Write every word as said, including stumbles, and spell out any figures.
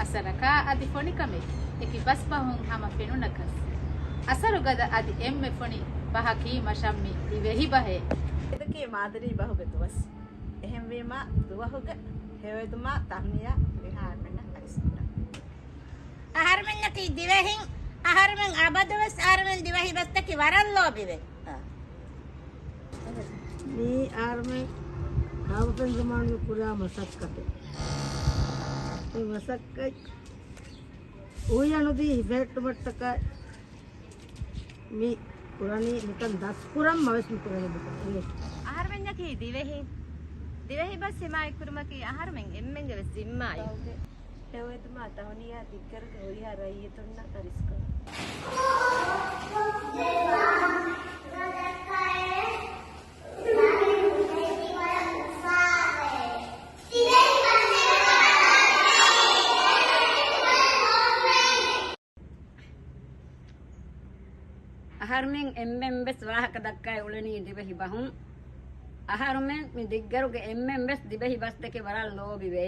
އަސަރަކާ އަދި ފޮނިކަމެއް އެކި ބަސްބަހުން ހަމަ ފެނުނަކަސް، އަސަރުގަދަ އަދި އެންމެ ފޮނި ބަހަކީ މަށަށް މި ދިވެހި ބަހޭ. އެދަކީ މާދަރީ ބަހުގެ ދުވަސް. އެހެންވީމާ، ދުވަހުގެ ހެޔޮއެދުމާ ތަހުނިޔާ ހުރިހާ އެންމެންނަށް އަރިސްކުރަން. އަހަރުމެންނަކީ ދިވެހިން. އަހަރުމެން އަބަދުވެސް އަހަރުމެން ދިވެހި ބަސްތަކެއް ވަރަށް ލޯބިވޭ. މީ އަހަރުމެން ހާމަފެން ޒަމާނުގެ ކުރާ މަސައްކަތެއް. މި މަސައްކަތް އުވިޔަ ނުދީ ހިފެހެއްޓުމަށްޓަކައި މި ކުރަނީ ނިކަން ދަސްކުރަން މަވެސް މި ކުރަނީ ބުކަން. އަހަރުމެންނަކީ ދިވެހި. ދިވެހި ބަސް ހިމާޔަތްކުރުމަކީ އަހަރުމެން އެންމެންގެ ވެސް ޒިންމާއެއް. ހެޔޮއެދުމާ ތަހުނިޔާ ދިއްގަރުގެ ހުރިހާ ރައްޔިތުންނަށް އަރިސްކުރަން. އަހަރުމެން އެންމެން ވެސް ވާހަކަ ދައްކައި އުޅެނީ ދިވެހި ބަހުން. އަހަރުމެން މި ދިއްގަރުގެ އެންމެން ވެސް ދިވެހި ބަސްތަކެއް ވަރަށް ލޯބިވޭ.